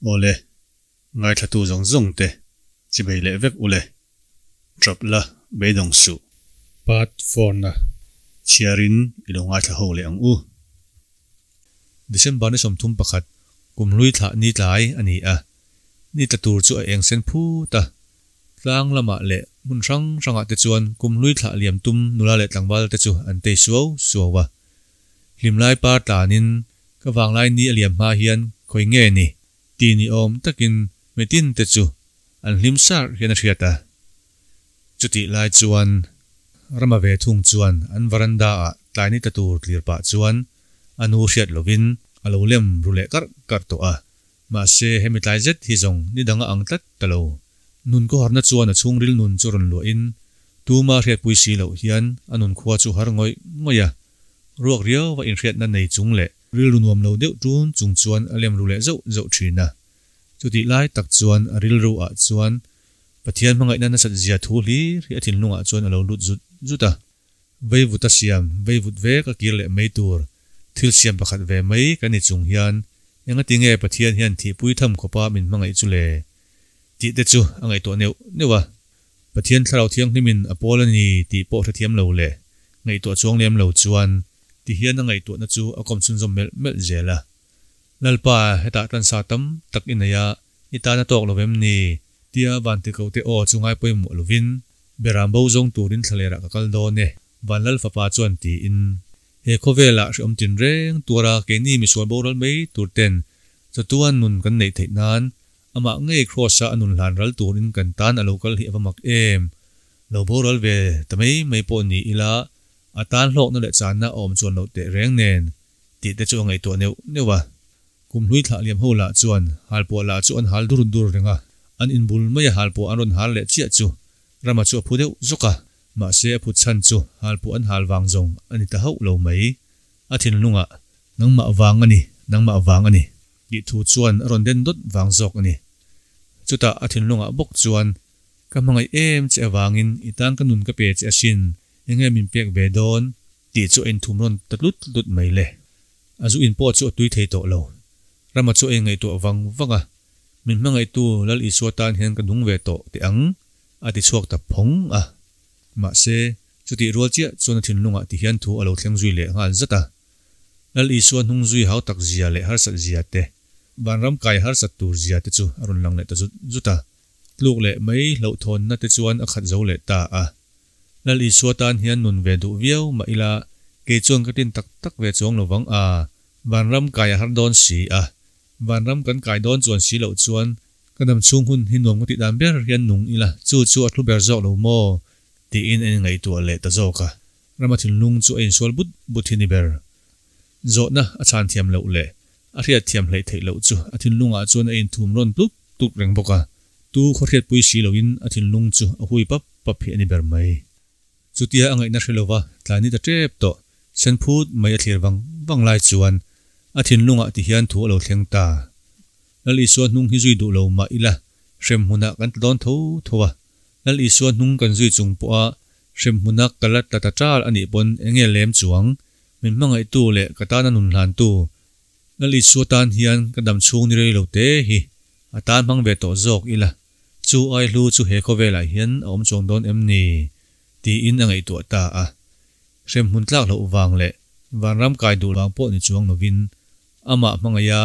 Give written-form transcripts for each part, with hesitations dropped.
Awle, ngaithlatu zawng zawng te chibei leh vek ule. Trap la, beidawng suh. Part four na chhiarin i lo ngaithla ho leh ang u. December ni 31, kum hlui thlah ni tlai a ni a, ni tla tur chu a eng sen phut a. Tlang lamah leh hmun hrang hrangah te chuan kum hlui thlah liam tum nula leh tlangval te chu an tei suau suau a. Hlimlai par tlanin ka vanglai ni a liam hma hian khawi nge ni ti ni awm takin mitin te chu an hlim sarh hian a hriat a. Chutih lai chuan Rama ve thung chuan an varanda ah tlai ni tla tur tlir pah chuan a nu hriat lovin a lo lem ru leh karh karh tawh a. Mahse hemi tlai zet hi zawng ni dang a ang tlat ta lo. Nun kawharna chuan a chhungril nun chu rawn luahin tuma hriatpui si loh hian a nun khua chu har ngawih ngawih a. Ruak riau va inhriatna nei chung leh rilru nuam lo deuh ṭun chung chuan a lem ru leh zauh zauh ṭhin a. Chutih lai tak chuan a rilru ah chuan Pathian hmangaihna nasat zia thu hlir hi a thinlungah chuan a lo lut zut zut a. Veivut a siam, veivut vek a kir leh mai tur thil siam pakhat ve mai kan ni chung hian engati nge Pathian hian thihpui tham khawpa min hmangaih chu le? Tih te chu a ngaihtuah neuh neuh a. Pathian Thlarau Thianghlimin a pawl a ni tih pawh hrethiam lo leh ngaihtuah chuang lem lo chuan ti hian a ngaihtuahna chu a kawm chhunzawm melh melh zel a. Lalpa, hetah tlansa tam tak i nei a, i tan a tawk lo em ni? Tia Vantikote aw chu ngai pawimawh lovin, Beram bo zawng turin thlalerah ka kal dawn e, Vanlal fapa chuan tiin. He khawvelah hreawm tinreng tuara keini misual boral mai tur ten chatuan nun kan neih theih nan amah ngei Kraws-a a nun hlan ral turin kan tan a lo kal hi a va mak em! Lo boral ve ta mai mai pawh ni ila a tan hlawkna leh channa a awm chuan loh teh reng nen tih te chu a ngaihtuah neuh neuh a. Kum hlui thlah liam ho lah chuan halpuah lah chu an hal dur dur reng a, an inbul mai a halpuah an rawn hal leh chiah chu Rama chu a phu deuh zawk a, mahse a phut chhan chu halpuah an hal vang zawng a ni ta hauh lo mai. A thinlungah, Nangmah vang a ni, nangmah vang a ni, tih thu chuan a rawn den dawt vang zawk a ni. Chutah a thinlungah bawk chuan, Ka hmangaih em che avangin i tan ka nun ka pe che asin, enge min pek ve dawn? Tih chu a inthum rawn ta tlut tlut mai le. A zu in pawh chu a tui thei tawh lo. Rama chu a inngaihtuah vang vang a, Min hmangaihtu Lal Isua tan hian ka nung ve tawh teh ang, a ti chhuak ta phawng a. Mahse, chutih rual chiah chuan a thinlungah ti hian thu a lo thleng zui leh nghal zat a. Lal Isua hnung zui hau tak zia leh harsat zia te, vanram kai harsat tur zia te chu a rawn lang leh ta zut zut a. Tluk leh mai hlauhthawnna te chuan a khat zo leh ta a. Lal Isua tan hian nun ve duh viau mah ila, kei chuan ka tin tak tak ve chuang lo vang a, vanram kai a har dawn si a. Vanram kan kai dawn chuan si loh chuan ka dam chhung hun hi nuam ka tih dan ber hian nung ila, chu chu a thlu ber zawk lo maw? tiin a inngaihtuah leh ta zawk a. Rama thinlung chu a insual but but hi ni ber. Zawhna a chhan thiam loh leh a hriat thiam hleih theih loh chu a thinlungah chuan a inthum rawn tluk tluk reng bawk a. Tu khawhriatpui si loin a thinlung chu a hui pap pap hi a ni ber mai. Chutia a ngaihna hre lova tlai ni ta tep tawh sen phut mai a thlir vang vang lai chuan a thinlungah ti hian thu a lo thleng ta. Lal Isua hnung hi zui duh lo mah ila hrem hmunah kan tla dawn tho tho a. Lal Isua hnung kan zui chung pawha hrem hmuna ka la tla ta ṭal a nih pawn enge lem chuang min hmangaihtu leh ka tana nun hlantu Lal Isua tan hian ka dam chhung ni rei lo te hi a tan hmang ve tawh zawk ila, chu ai hlu chu he khawvelah hian a awm chuang dawn em ni? tiin a ngaihtuah ta a. Hremhmun tlak loh vang leh vanram kai duh vang pawh ni chuang lovin amah hmangaiha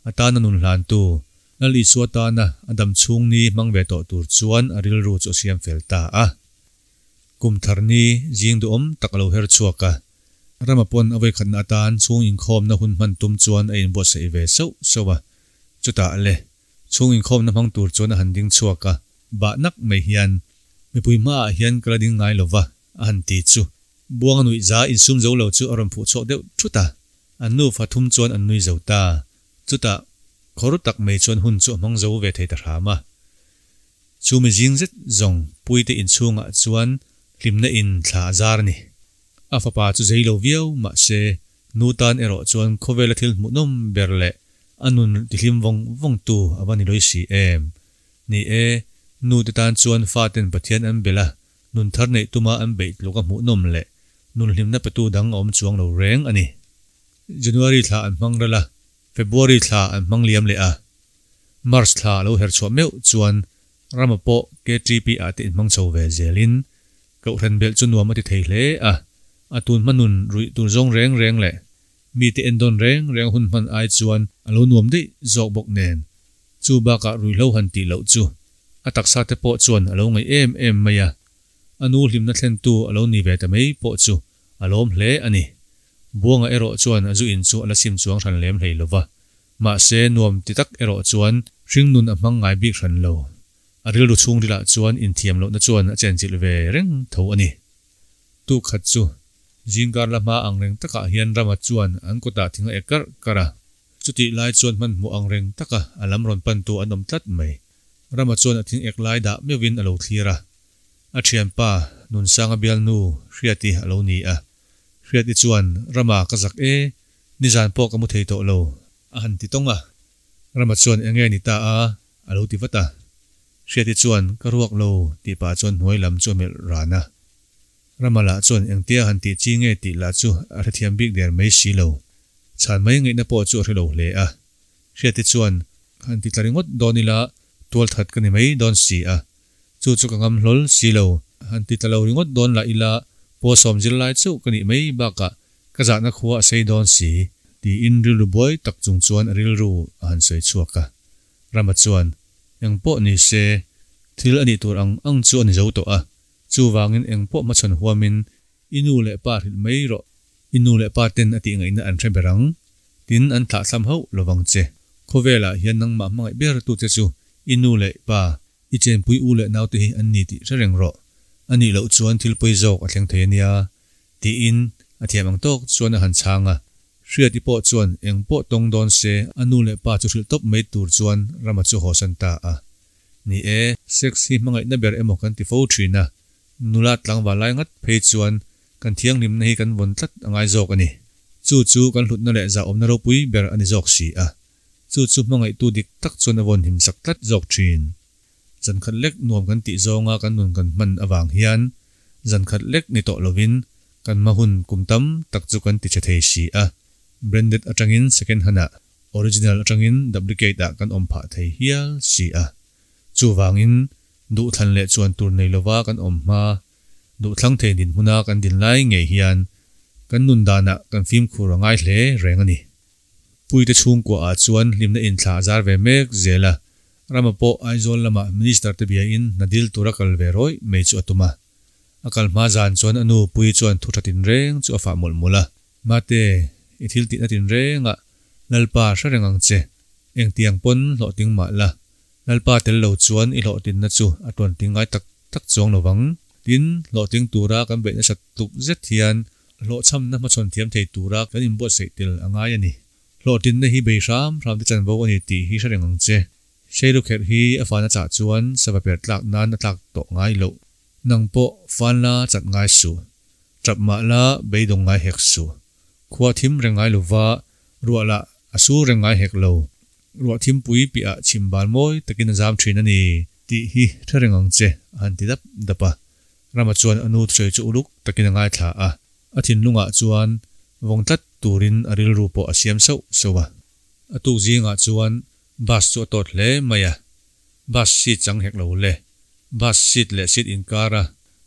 a tana nun hlantu Lal Isua tana a dam chhung ni hmang ve tawh tur chuan a rilru chu a siam fel ta a. Kum thar ni zing duhawm tak a lo her chhuak a. Rama pawn a vawikhatna atan chhung inkhawmna hun hman tum chuan a inbuatsaih ve sauh sauh a. Chutah le, chhung inkhawmna hmang tur chuan a han ding chhuak a, bah nak mai hian, Mipui hmaah hian ka la ding ngai lo va, a han ti chu. Buanga nuih za insum zo lo chu a rawn phuh chhuak deuh thut a, an nufa thum chuan an nui zo ta. Chutah, khawr tak mai chuan hun chu a hmang zo ve thei ta hram a. Chu mi zing zet zawng Puite inchhungah chuan hlimna in thla a zar a ni. A fapa chu zei lo viau mah se, nu tan erawh chuan khawvela thil hmuhnawm ber leh a nun tihlim vawng vawng tu a va ni lawih si em. Ni e, nu te tan chuan faten Pathian an belh a, nun thar neih tuma an beih tluk a hmuhnawm leh nun hlimna petu dang a awm chuang lo reng a ni. January thla an hmang ral a, February thla an hmang liam leh a. March thla a lo her chhuah meuh chuan Rama pawh KTP ah te inhmang chho ve zelin Kohhran belh chu nuam a ti thei hle a, a tun hma nun ruih tur zawng reng reng leh mite endawn reng reng hun hman ai chuan a lo nuam daih zawk bawk nen. Chu bakah ruihhlo han tih loh chu a taksa te pawh chuan a lo ngaih em em mai a, a nu hlimna thlentu a lo ni ve ta mai pawh chu a lawm hle a ni. Buanga erawh chuan a zu in chu a la sim chuang hran lem hlei lova, mahse nuam ti tak erawh chuan hringnun a hmang ngai bik hran lo. A rilru chhungrilah chuan inthiam lohna chuan a chenchilh ve reng tho a ni. Tuk khat chu zingkar la hma ang reng takah hian Rama chuan an kawtah thing a ek karh karh a. Chutih lai chuan hmanhmawh ang reng taka a lam rawn pantu an awm tlat mai. Rama chuan a thing ek lai dah meuhin a lo thlir a. A thianpa Nunsanga bialnu Hriati a lo ni a. Hriati chuan, Rama ka zak e, nizan pawh ka mu thei tawh lo, a han ti tawng a. Rama chuan enge ni ta a? A lo ti vat a. Hriati chuan, Ka ruak lo, tih pah chuan hnuai lam chu a melh ran a. Rama lah chuan engtia han tih chi nge tih lah chu a hrethiam bik der mai si lo. Chhan mai ngaihna pawh chu a hre lo hle a. Hriati chuan, Han ti tla ringawt dawn ila, tualthat ka ni mai dawn si a. Chu chu ka ngam hlawl si lo. Han ti tla lo ringawt dawn lah ila, pawlsawm zirlai chauh ka nih mai bakah Ka zahna khua a sei dawn si, tiin rilru buai tak chung chuan a rilru a han sawi chhuak a. Rama chuan, Eng pawh ni se, thil a nih tur ang ang chu a ni zo tawh a, chuvangin eng pawh hmachhawn huamin i nu leh pa hrilh mai rawh, i nu leh pa ten a tih ngaihna an hre ber ang, tin an thlahthlam hauh lovang che. Khawvelah hian nangmah hmangaih ber tu che chu i nu leh pa, i chenpui u leh naute hi an ni tih hre reng rawh, a nih loh chuan thil pawi zawk a thleng thei a nia, Tiin a thiam ang tawk chuan a han chhang a. Hriati pawh chuan eng pawh tawng dawn se a nu leh pa chu hrilh tawp mai tur chuan Rama chu hawsan ta a. Ni e, sex hi hmangaihna ber emaw kan ti fo thin a, nula tlangval lai ngat phei chuan kan thianghlimna hi kan vawn tlat a ngai zawk a ni. Chu chu kan hlutna leh zahawmna ropui ber a ni zawk si a. Chu chu hmangaihtu dik tak chuan a vawn himsak tlat zawk thin. Zankhat lek nuam kan tih zawnga kan nun kan hman avang hian zankhat lek ni tawh lovin kan hma hun kum tam tak chu kan ti che thei si a, branded atangin second hand ah, original atangin duplicate ah kan awm phah thei hial si a. Chuvangin duhthlan leh chuan tur nei lova kan awm hma, duhthlang thei dinhmuna kan din lai ngei hian kan nun danah kan fimkhur a ngai hle reng a ni. Puite chhungkua ah chuan hlimna inthla a zar ve mek zel a, Rama pawh Aizawl lamah Minister te biain hna dil tura kal ve rawih mai chu a tum a. A kal hma zan chuan a nu Puii chuan thu tha tinreng chu a fah mawlh mawlh a. Mate, i thil tihna tinrengah Lalpa hre reng ang che. Engtiang pawn hlawhtling mah la, Lalpa tel lo chuan i hlawhtlinna chu a tuanting ngai tak tak chuang lo vang. Tin, hlawhtling tura kan beih nasat tluk zet hian hlawhchhamna hmachhawn thiam thei tura kan inbuatsaih tel a ngai a ni. Hlawhtlinna hi bei hram hram te chanvo a ni tih hi hre reng ang che. Seilukherh hi a fan a chah chuan sava per tlak nan a tlak tawh ngai loh. Nang pawh fan la chat ngai suh. Tap mah la beidawng ngai hek suh. Khua thim reng ngai lova, ruah lah a sur reng ngai hek lo. Ruah thimpui piah chhim bal mawi takin a zam thin a ni tih hi hre reng ang che a han ti dap dap a. Rama chuan a nu thusawi chu uluk takin a ngaithla a. A thinlungah chuan vawng tlat turin a rilru pawh a siam sauh sauh a. A tuk zingah chuan bus chu a tawt hle mai a, bus seat chang hek lo le. Bus seat leh seat inkara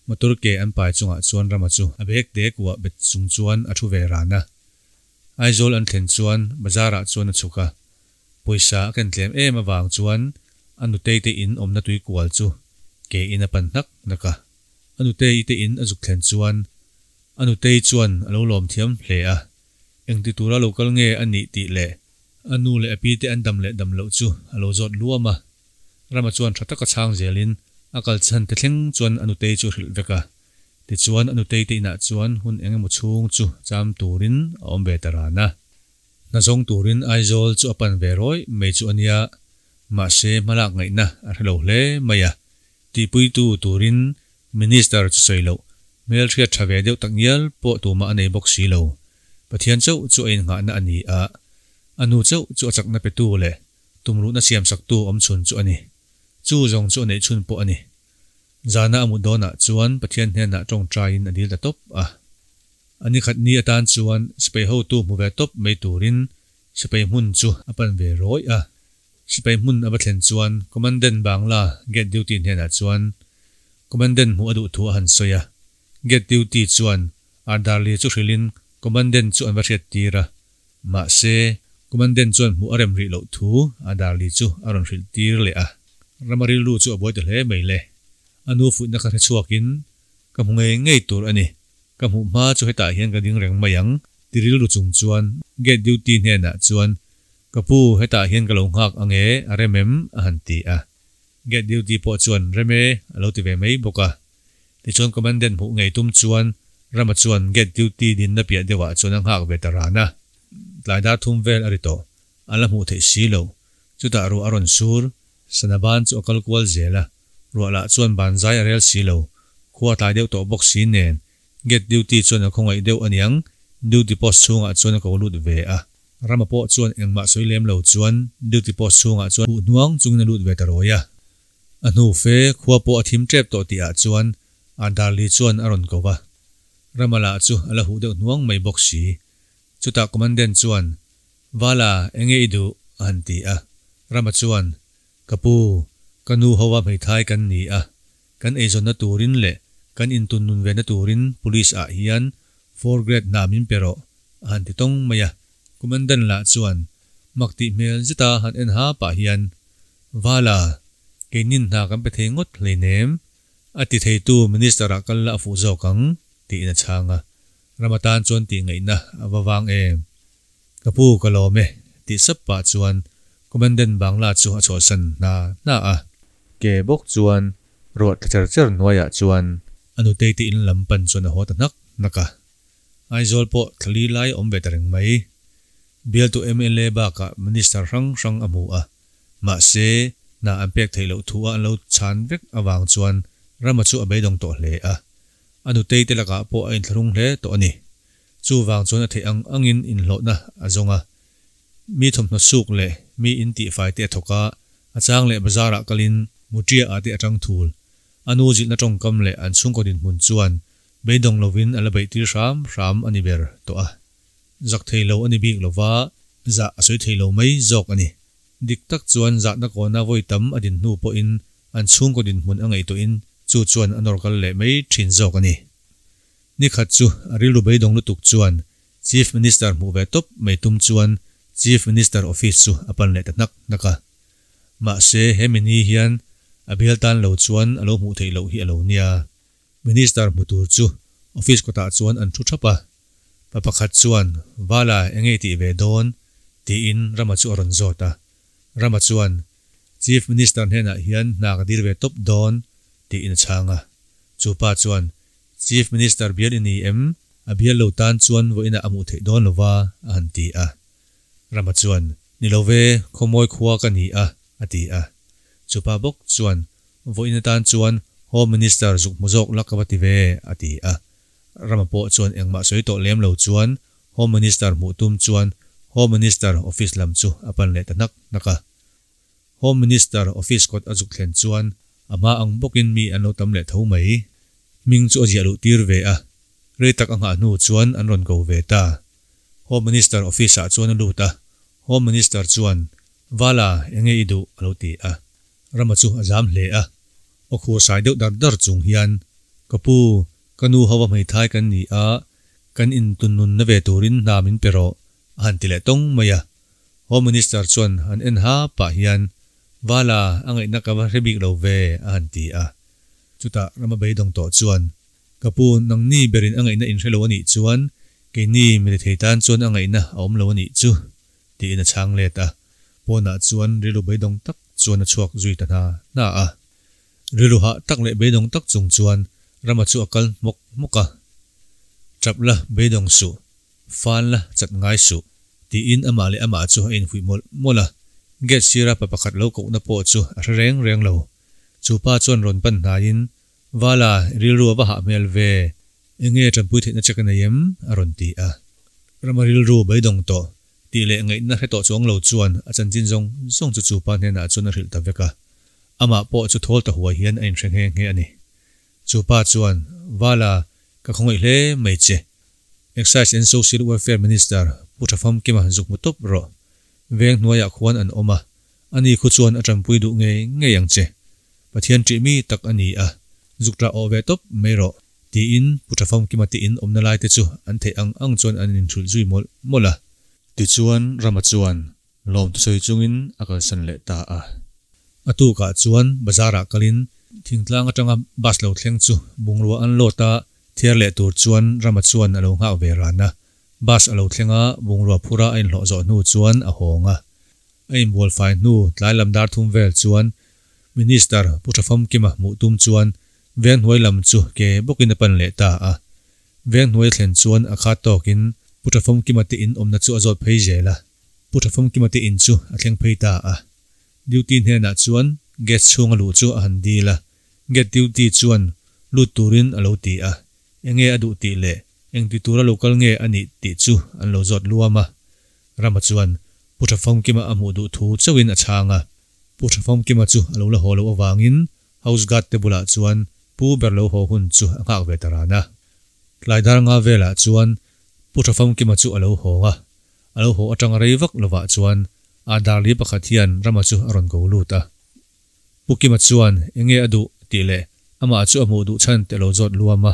motor ke an pai chungah chuan Rama chu a bag te kuah bet chung chuan a thu ve ran a. Aizawl an thlen chuan bazarah chuan a chhuk a, pawisa a ken tlem em avang chuan a nutei te in awmna tui kual chu ke in a pan hnak hnak a. A nutei te in a zuk thlen chuan a nutei chuan a lo lawm thiam hle a, engti tura lo kal nge a nih tih leh a nu leh a pi te an dam leh dam loh chu a lo zawt luam a. Rama chuan tha taka chhang zelin a kal chhan te thleng chuan a nutei chu a hrilh vek a. Tichuan a nutei te inah chuan hun eng emaw chhung chu cham turin a awm ve ta ran a. Hna zawng turin Aizawl chu a pan ve rawih mai chu a nia, mahse hmalak ngaihna a hre lo hle mai a. Tihpuitu turin Minister chu sawi loh, hmelhriat tha ve deuh tak ngial pawh tumah a nei bawk si lo. Pathian chauh chu a innghahna a ni a, a nu chauh chu a chakna petu leh tumruhna siamsaktu awmchhun chu a ni. Chu zawng chu a neihchhun pawh a ni. Zana a mut dawnah chuan Pathian hnenah tawngtaiin a dil ta tawp a. A ni khat ni atan chuan sipai hotu hmu ve tawp mai turin sipai hmun chu a pan ve rawih a. Sipai hmun a va thlen chuan Commandant Bangla gate duty hnenah chuan Commandant hmuh a duh thu a han sawi a. Gate duty chuan Ardarli chu hrilhin Commandant chu an va hriat tir a. Mahse, Commandant chuan hmuh a rem rih loh thu Ardarli chu a rawn hrilh tir leh a. Rama rilru chu a buai ta hle mai le. A nu fuihna kha hre chhuakin, Ka hmu ngei ngei tur a ni. Ka hmuh hma chu hetah hian ka ding reng mai ang, ti rilru chung chuan gate duty hnenah chuan, Ka pu, hetah hian ka lo nghak ang e, a rem em? a han ti a. Gate duty pawh chuan, Rem e, a lo ti ve mai bawk a. Tichuan commandant hmuh ngei tum chuan Rama chuan gate duty dinna piah deuhah chuan a nghak ve ta ran a. Tlai dar thum vel a ri tawh, a la hmuh theih si lo. Chutah ruah a rawn sur, sana ban chu a kal kual zel a. Ruah lah chuan ban zai a rel si lo, khua tlai deuh tawh bawk si nen, gate duty chuan a khawngaih deuh aniang, duty post chhungah chuan a ko lut ve a. Rama pawh chuan engmah sawi lem lo chuan duty post chhungah chuan huh hnuang chungin a lut ve ta rawi a. A hnu fe khua pawh a thim tep tawh tih ah chuan Ardarli chuan a rawn ko va. Rama lah chu a la huh deuh hnuang mai bawk si. Chutah commandant chuan, Vala, enge i duh? a han ti a. Rama chuan, Ka pu, ka nu hoa hmeithai kan ni a, kan eizawnna turin leh kan intun nun vena turin Police ah hian four grade hna min pe rawh, a han ti tawng mai a. Commandant lah chuan mak tih hmel zeta han en ha pah hian, Vala, keinin hna kan pe thei ngawt hleinem, a ti theitu Minister ah kal la a fuh zawk ang, tiin a chhang a. Ram atan chuan tih ngaihna a va vang em? Ka pu ka lawm e, tih sap pah chuan Commandant Bangla chu a chhuahsan hna hna a. Ke bawk chuan ruah tla cher cher hnuaiah chuan. A nutei te in lam pan chuan a haw ta hnak hnak a. Aizawl pawh thlali lai a awm ve ta reng mai. Bialtu mla bakah Minister hrang hrang a hmu a. Mahse, hna an pek theih loh thu a an lo chhan vek avang chuan Rama chu a beidawng tawh hle a. A nutei te lakah pawh a inthlahrung hle tawh a ni. Chuvang chuan a theih ang angin inhlawhna a zawng a. Mi thawmhnaw suk leh mi in tihfai te a thawk a, a chang leh bazar ah kalin Mutia ah te a tang thul. A nu zilhna tawngkam leh an chhungkaw dinhmun chuan beidawng lovin a la beih tir hram hram a ni ber tawh a. Zak thei lo a ni bik lova, zah a sawi thei lo mai zawk a ni. Dik tak chuan zahna kawna vawi tam a din hnu pawhin an chhungkaw dinhmun a ngaihtuahin chu chuan a nawr kal leh mai thin zawk a ni. Ni khat chu a rilru beidawng lutuk chuan Chief Minister hmuh ve tawp mai tum chuan Chief Minister office chu a pan leh ta hnak hnak a. Mahse he mini hian a bial tan lo chuan a lo hmuh theih loh hi a lo nia. Minister hmu tur chu office kawtah chuan an thu thap a. Pa pakhat chuan, Vala, enge i tih ve dawn? tiin Rama chu a rawn zawt a. Rama chuan, Chief Minister hnenah hian hna ka dil ve tawp dawn, tiin a chhang a. Chu pa chuan, Chief Minister bial i ni em? A bial lo tan chuan vawiinah a hmuh theih dawn lo va, a han ti a. Rama chuan, Ni lo ve, khawmawi khua ka ni a, a ti a. Chu pa bawk chuan, Vawiin atan chuan Home Minister zuk hmu zawk la ka va ti ve, a ti a. Rama pawh chuan engmah sawi tawh lem lo chuan Home Minister hmuh tum chuan Home Minister office lam chu a pan leh ta hnak hnak a. Home Minister office kawt a zuk thlen chuan a hma ang bawkin mi an lo tam leh tho mai. Hming chu a ziah luh tir ve a, rei tak a nghah hnu chuan an rawn ko ve ta. Home Minister office ah chuan a lut a, Home Minister chuan, Vala, enge i duh? a lo ti a. Rama chu a zam hle a, aw khur sai deuh dar dar chung hian, Ka pu, ka nu hova hmeithai kan ni a, kan intunnunna ve turin hna min pe rawh, a han ti leh tawng mai a. Home Minister chuan han en ha pah hian, Vala, a ngaihna ka va hre bik lo ve, a han ti a. Chutah Rama beidawng tawh chuan, Ka pu, nangni berin a ngaihna in hre lo a nih chuan, keini mirethei tan chuan a ngaihna a awm lo a nih chu, tiin a chhang let a. Pawnah chuan rilru beidawng tak chuan a chhuak zui ta hna hna a. Rilru hah tak leh beidawng tak chung chuan Rama chu a kal hmawk hmawk a. Tap la, beidawng suh. Fan la, chat ngai suh. Tiin amah leh amah chu a inhuih mawlh mawlh a. Gate sira pa pakhat lo kohna pawh chu a hre reng reng lo. Chu pa chuan rawn pan hnaiin, Vala, rilru a va hah hmel ve. Enge tanpui theihna che ka nei em? a rawn ti a. Rama rilru beidawng tawh. Tih leh ngaihna hre tawh chuang lo chuan a chanchin zawng zawng chu chu pa hnenah chuan a hrilh ta vek a. Amah pawh chu thawl ta huai hian a inhre nghe nghe a ni. Chu pa chuan, Vala, ka khawngaih hle mai che. Excise and Social Welfare Minister Pu Thafamkima zuk hmu tawp rawh. Veng hnuaiah khuan an awm a. Ani khu chuan a ṭanpui duh ngei ngei ang che. Pathian ṭih mi tak a ni a, zuk ṭah awh ve tawp mai rawh, tiin Pu Ṭhafamkima te in awmna lai te chu an theih ang ang chuan an inhrilh zui mawlh mawlh a. Tichuan Rama chuan lawm thusawi chungin a kalsan leh ta a. A tukah chuan bazarah kalin thingtlang atanga bus lo thleng chu bungrua an load a, thiar leh tur chuan Rama chuan a lo nghak ve ran a. Bus a lo thleng a, bungrua phura a inhlawh zawh hnu chuan a hawng a. A inbual fai hnu tlai lam dar thum vel chuan Minister Pu Thafamkima hmuh tum chuan Venghnuai lam chu ke bawkin a pan leh ta a. Venghnuai a thlen chuan a khat tawkin Pu Thafamkima te in awmna chu a zawt phei zel a. Pu Thafamkima te in chu a thleng phei ta a. Duty hnenah chuan gate chhunga luh chu a han dil a. Gate duty chuan lut turin a lo ti a. Enge a duh tih leh engti tura lo kal nge a nih tih chu an lo zawt luam a. Rama chuan Pu Thafamkima a hmuh duh thu chauhin a chhang a. Pu Thafamkima chu a lo la haw loh avangin House guard te bulah chuan Pu ber lo haw hun chu a nghak ve ta ran a. Tlai dar nga velah chuan Pu Thafamkima chu a lo hawng a, a lo haw atanga rei vak lovah chuan a darli pakhat hian Rama chu a rawn ko lut a. Pu Kima chuan enge a duh tih leh amah chu a hmuh duh chhan te a lo zawt luam a.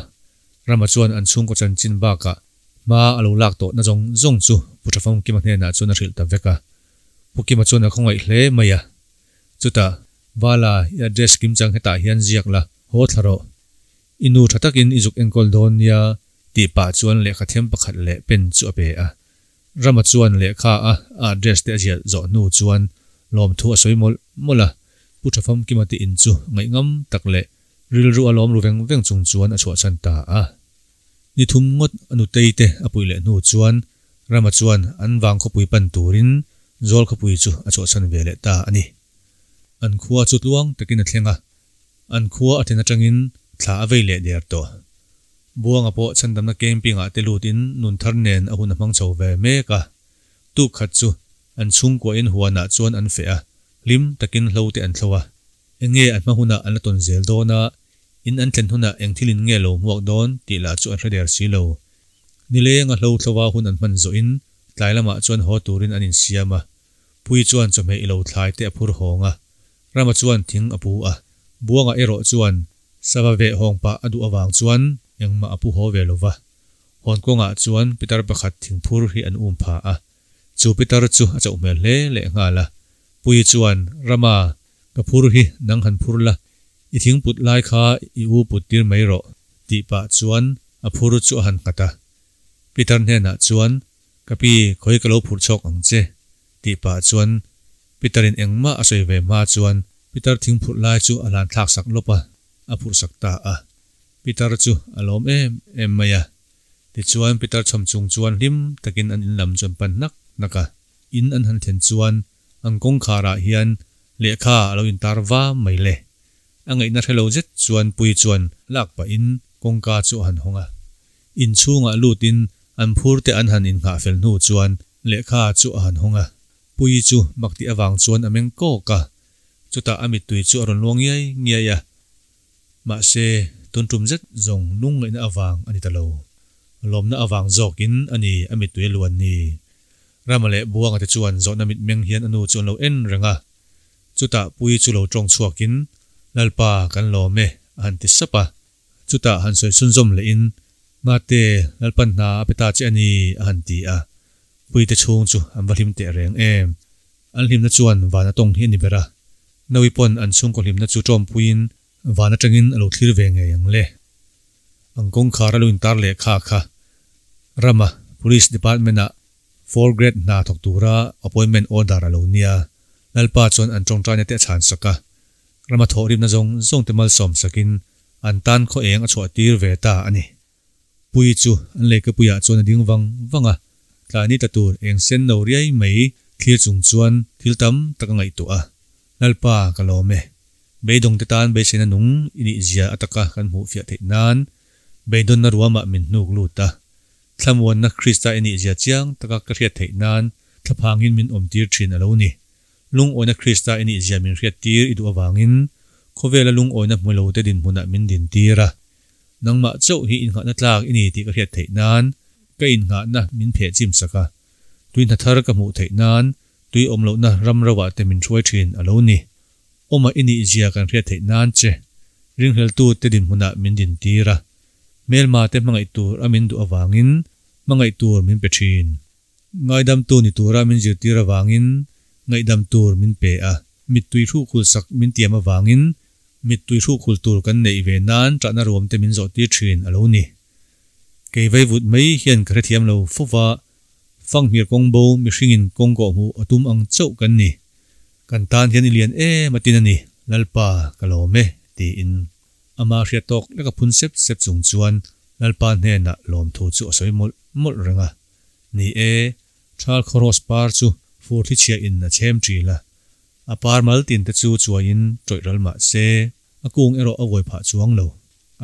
Rama chuan an chhungkaw chanchin bakah hma a lo lak tawhna zawng zawng chu Pu Thafamkima hnenah chuan a hrilh ta vek a. Pu Kima chuan a khawngaih hle mai a. Chutah, Vala, i address kim chang hetah hian ziak la, haw thla rawh. I nu tha takin i zuk enkawl dawn nia, tih pah chuan lehkha them pakhat leh pen chu a pe a. Rama chuan lehkha a a address te a ziah zawh hnu chuan lawmthu a sawi mawlh mawlh a. Pu Thafamkima te in chu ngaihngam tak leh rilru a lawm ru veng veng chung chuan a chhuahchhan ta a. Ni thum ngawt a nutei te a puih leh hnu chuan Rama chuan an vang khawpui pan turin Zawl khawpui chu a chhuahchhan ve leh ta a ni. An khua chu tluang takin a thleng a, an khua a thlen atangin thla a vei leh der tawh. Buanga pawh chhandamna camping-ah te lutin nun thar nen a hun a hmang chho ve mek a. Tuk khat chu an chhungkuahin huanah chuan an feh a, hlim takin hlo te an thlo a. Enge an hma hunah an la tawn zel dawn a, in an thlen hunah eng thilin nge lo hmuak dawn tih lah chu an hre der si lo. Nileng a hlo thlova hun an hman zawhin tlai lamah chuan haw turin an insiam a, Pui chuan chawhmeh ilo thlai te a phur hawng a, Rama chuan thing a pu a, Buanga erawh chuan sava veh hawng pah a duh avang chuan engmah a pu haw ve lova. Hawn kawngah chuan pitar pakhat thingphur hi an um pha a, chu pitar chu a chauh hmel hle leh nghal a. Pui chuan, Rama, ka phur hi nang han phur la, i thingput lai kha i u put tir mai rawh, tih pah chuan a phur chu a han nghat a. Pitar hnenah chuan, Ka pi, khawi ka lo phurh chhawk ang che, tih pah chuan Peter-in engmah a sawi ve hma chuan Peter thingphurh lai chu a hlan thlak sak lawp a, a phurh sak ta a. Peter chu a lawm em em mai a. Tichuan Peter chhawm chung chuan hlim takin an in lam chu an pan hnak hnak a. In an han thlen chuan an kawngkharah hian lehkha a lo intar vam mai le. A ngaihna hre lo zet chuan Pui chuan lak pahin kawngka chu a han hawng a. Inchhungah lutin an phur te an han innghah fel hnu chuan lehkha chu a han hawng a. Pui chu mak tih avang chuan a meng kawk a, chutah a mittui chu a rawn luang ngiai ngiai a. Mahse, tun tum zet zawng lungngaihna avang a ni ta lo. Lawmna avang zawkin a ni a mittui a luan ni. Rama leh Buanga te chuan zawhna mitmeng hian a nu chu an lo en reng a. Chutah Pui chu lo tawng chhuakin, Lalpa, kan lawm e, a han ti sap a. Chutah han sawi chhunzawm lehin, Ngate, Lalpan hna a pe ta che a ni, a han ti a. Puite chhung chu an va hlim teh reng em. An hlimna chuan van a tawng hi a ni ber a. Naui pawn an chhungkaw hlimna chu tawmpuiin van atangin a lo thlir ve ngei ang le. An kawngkhar a lo intar leh kha kha. Rama Police Department-ah Four Grade hna thawk tura appointment order a lo nia. Lalpa chuan an tawngtaina te a chhan sak a. Rama thawhrimna zawng zawng te malsawm sakin an tan khaw eng a chhuah tir ve ta a ni. Pui chu an lehkapuiah chuan a ding vang vang a, tlai ni tla tur eng sen no riai mai thlir chung chuan thil tam tak a ngaihtuah a, Lalpa ka lawm e, beidawngte tan beiseina nung i nih zia a taka kan hmuh fiah theih nan beidawnna ruamah min hnuk lut a, thlamuanna Krista i nih zia chiang taka ka hriat theih nan thlaphangin min awmtir thin a lo ni. Lungawina Krista i nih zia min hriat tir i duh avangin khawvela lungawina hmulote dinhmunah min dintir a. Nangmah chauh hi innghahna tlak i ni tih ka hriat theih nan ka innghahna min pheh chim sak a, tui hna thar ka hmuh theih nan tui awm lohna ram roah te min hruai thin a lo ni. Awma i nih zia kan hriat theih nan che ringhleltu te dinhmunah min din tir a, hmelma te hmangaih tur a min duh avangin hmangaih tur min pe thin. Ngaidam tu ni tura min zirtir avangin ngaihdam tur min pe a, mittui hruhkhul sak min tiam avangin mittui hruhkhul tur kan neih ve nan ṭahna ruam te min zawh tir thin a lo ni. Kei vaivut mai hian ka hrethiam lo fova, fanghmir kawng bo mihringin kawng kawhhmuh a tum ang chauh kan ni. Kan tan hian i lian em a tin a ni, Lalpa ka lawm e, tiin. Ama hriat tawk lek a phun sep sep chung chuan Lalpa hnenah lawmthu chu a sawi mawlh mawlh reng a. Ni e, Thal Khawraws par chu fur thli chhia in a chhem ṭil a. A par mal tin te chu chuaiin ṭawih ral mah se, a kung erawh a vuai phah chuang lo.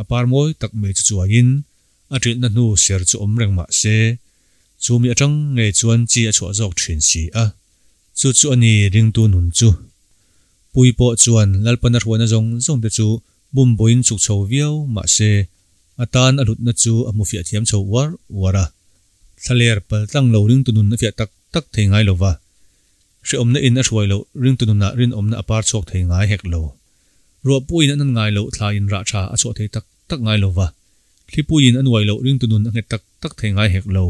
A par mawi tak mai chu chuaiin a ṭilhna hnu ser chu awm reng mah se, chu mi aṭang ngei chuan chi a chhuah zawk ṭhin si a. Chu chu a ni ringtu nun chu. Pui pawh chuan Lalpana hruaina zawng zawng te chu bum bawiin chhuk chho viau mah se, a tan a hlutna chu a hmu fiah thiam chho uar uar a. Thlaler pal tlang lo ringtu nun a fiah tak tak thei ngai lo va, hrehawmna in a hruai loh ringtu nunah rinawmna a par chhuak thei ngai hek lo. Ruahpuiin a nan ngai loh thlaiin rah tha a chhuah thei tak tak ngai lo va, thlipuiin a nuai loh ringtu nun a nghet tak tak thei ngai hek lo.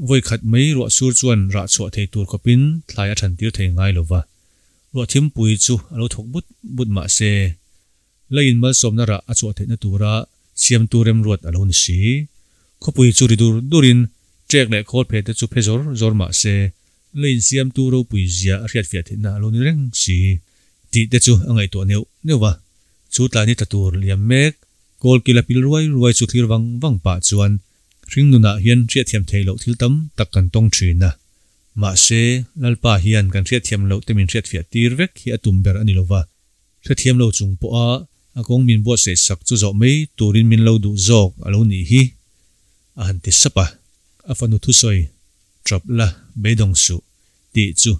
Vawi khat mai ruah sur chuan rah chhuah thei tur khawpin thlai a than tir thei ngai lo va, ruah thimpui chu a lo thawk but but mah se, Leiin malsawmna rah a chhuah theihna tura siamtu remruat a lo ni si. Khawpui chu ri dur durin ṭek leh khawl phe te chu phe zawr zawr mah se, leiin siamtu ropui zia a hriatfiah theihna a lo ni reng si tih te chu a ngaihtuah neuh neuh va. Chu tlai ni tla tur liam mek, kawl kila pil ruai ruai chu thlir vang vang pah chuan hringnunah hian hriatthiam theih loh thil tam tak kan tawng ṭhin a. Mahse, Lalpa hian kan hriatthiam loh te min hriatfiah tir vek hi a tum ber a ni lo va. Hrethiam lo chung pawha a kawng min buatsaih sak chu zawh mai turin min lo duh zawk a lo nih hi, a han ti sap a. A fanu thusawi, Trap la, beidawng suh, tih chu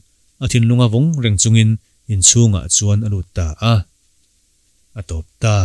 a thinlunga vawng reng chungin inchhungah chuan a lut ta a. A tawp ta.